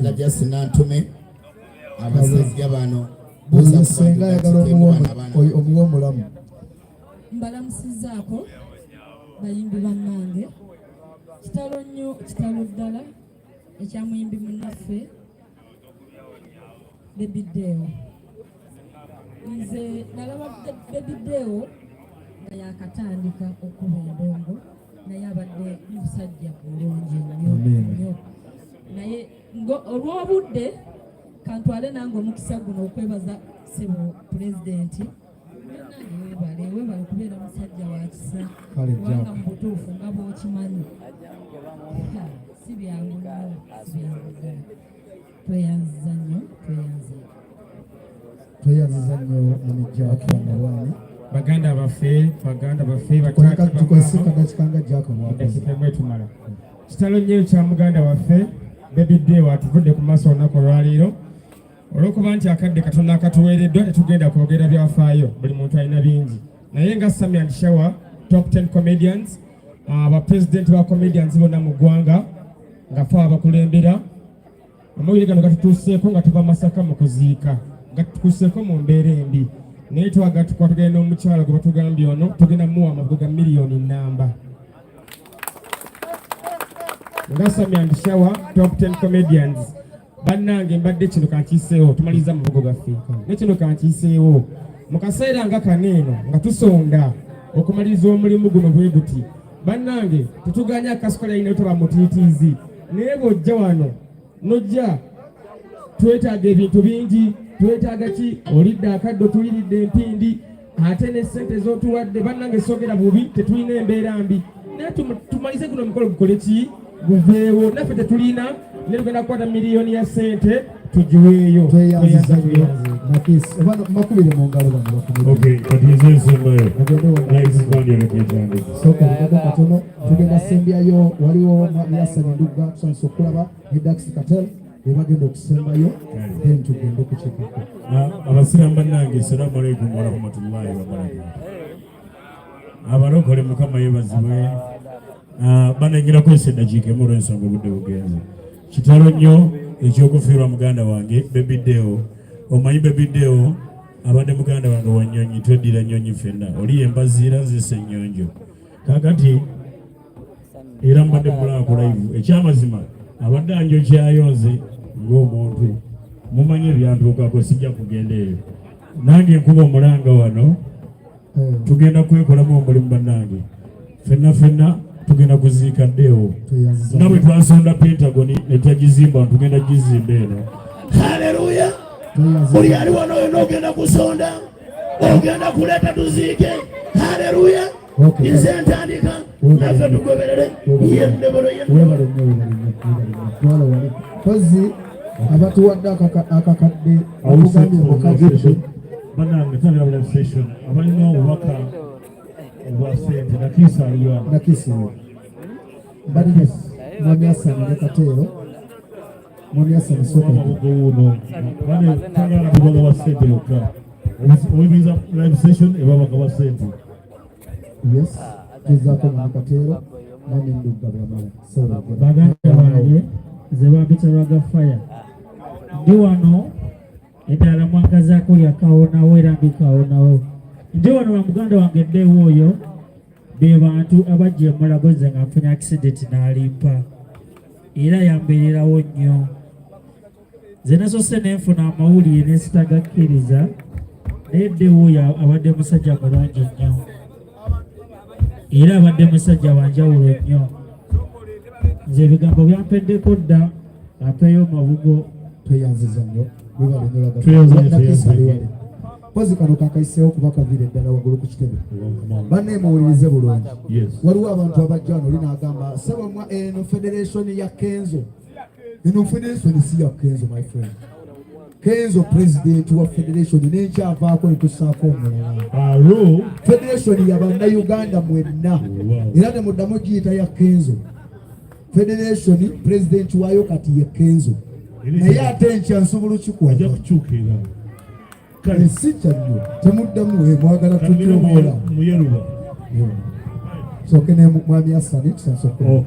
Just Nantume, abasajja bano buuza Oyo ku senga bantu ayagala bakiteemu omuwa bano abaana. omuwa omulamu. Mbalamusizaako bayimbi bannange. Kitalo nnyo, kitalo ddala ekya muyimbi munnaffe Baby Deo. Nze nalaba Baby Deo nga yakatandika okuba endongo, naye abadde musajja mulungi nnyo Amen. nnyo. Naye olw'obudde, kantwale nange omukisa guno okwebaza ssebo Pulezidenti. Bannange, weebale, weebale kubeera musajja wa kisa. Kale, Kubanga Jack. mu butuufu nga bw'okimanyi, ha, si byangu nnyo, si byangu ddala. Tweyanziza nnyo, tweyanziza. Tweyanziza nnyo, Mami Jack Nalwani. Baganda baffe, baganda baffe, bataata, Tukozese bamaama. kadakika nga Jack bwakoze. Eddakiika emu etumala. Kitalo nnyo ekya muganda waffe Baby Deo, atuvudde ku maaso olunaku olwaleero. Olw'okuba nti akadde katono akatuweereddwa, tetugenda kwogera byafaayo, buli muntu alina bingi, naye nga Sammy and Shower Top 10 Comedians, abapulezidenti ba comedians bonna mu ggwanga, nga fe abakulembera, amawulire gano gatutuuseeko nga tuva Masaka mu kuziika, gatutuuseeko mu mbeera embi, naye twagala tukwatagane n'omukyalo gwe batugambye ono, tugenda muwa amabugo ga miliyoni 1 nga Sammy and Shower Top 10 Comedians. Bannange, mbadde kino kankiiseewo, tumaliriza amabugo gaffe, ne kino kankiiseewo mu kaseera nga kano eno nga tusonda okumaliriza omulimu guno bwe guti. Bannange, tetuganya akasukali alina taba mutiitiizi, naye bw'ojja wano nojja, twetaaga ebintu bingi. Twetaaga ki? Olidde akaddo, tuliridde empindi, ate ne sente z'otuwadde. Bannange, sogera bubi, tetulina embeera mbi, naye tumalize guno omukolo, gukole ki, guveewo. Naffe tetulina, naye tugenda kukwata miliyoni ya sente tugiweeyo. Tweyanziza nnyo. Tweyanze. Nakis, oba makubire mu ngalo bano bakumire. Okay, kati nze nsembayo. Mugende wonna. Live band yaleketandika. Sooka olindeko katono, tugenda sembyayo. Waliwo Mwami Ndugga, tusanyusa okulaba, ne Dax Katel be bagenda okusembayo, then tugende okukiikako. Abasiraamu bannange, assalamu alaikum warahmatullahi wabarakatu. Abalokole, Mukama yeebazibwe. Banengera kwesa eddakiika emu olw'ensonga obudde bugenze. Kitalo nnyo ekyokufiirwa muganda wange Baby Deo. Omanyi Baby Deo abadde muganda wange wa nnyonyi, tweddira nnyonyi ffenna. Oli yembaziira, nzisa ennyonjo. Kaakati era mbadde mulaba ku live, ekyamazima abadde anjokyayo nze ng'omuntu. Mumanyi ebyantuukako, sijja kugenda eyo. Nange nkuba omulanga wano, tugenda kwekolamu omulimu bannange, ffenna ffenna tugenda kuziika Deo. Tweyanziza. Nga bwe twasonda Pentagon ne twagizimba, tugenda gizimba eno. Haleluya! Tweyanziza. Buli ali wano yonna ogenda kusonda, ogenda kuleeta, tuziike. Haleluya! Okay. Nze ntandika, naffe tugoberere yendebolo. Webale nnyo, webale nnyo, webale nnyo. Twala wali kozi abatuwadde akakadde okugambye mukagedde. Bannange, tandika live session. Abalina obubaka obwa sente, Nakiisa aliwa? Nakisi mbadde Mwami Asani ne Kateero. Mwami Asani, sooka. Amabugo wuuno. Bane tagala bubaka bwa sente bokka, oyimiriza live session ebabaka bwa sente. Yes, tuzaako Mwami Kateero, Mwami Ndugga bwamala. Baganda bange, nze bampita Lwaga Fire. Ndi wano, eddala mwangazaako lyakawonawo, era ndi kawonawo. Ndi wano wa muganda wange Ddeewo oyo. Be bantu abajja emulago nze nga nfunye accident n'alimpa, era yambeererawo nnyo. Nze nasoose nenfuna amawulire nesitagakkiriza, naye Ddeewo oyo abadde musajja mulungi nnyo, era abadde musajja wanjawulo nnyo. Nze ebigambo byampeddeko dda, ampeeyo mabugo. Tweyanziza nnyo, webale nnyo Lwaga. Tweyanze, Nakisi tweyanze. ali wali pozi kano kakayiseewo kuba kaviire ddala waggulu ku kitebe. Banne, muwulirize bulungi. Yes. Waliwo abantu abajja wano, oli n'agamba, "Sebo mwa, eno federation ya Kenzo." Eno federation si ya Kenzo, my friend. Kenzo president wa federation, nenkyavaako netusaako omulala. Alo. Federation ya Bannayuganda mwenna. Era temuddamu giyita ya Kenzo. Federation president waayo kati ye Kenzo, naye ate enkya nsobola Ajja okikwata. Kukyukira. Ensi kyannyo, temuddamu mwagala tutyoboola. Muyeruba. Sooke ne Mwami Asani, tusansoke. Okay.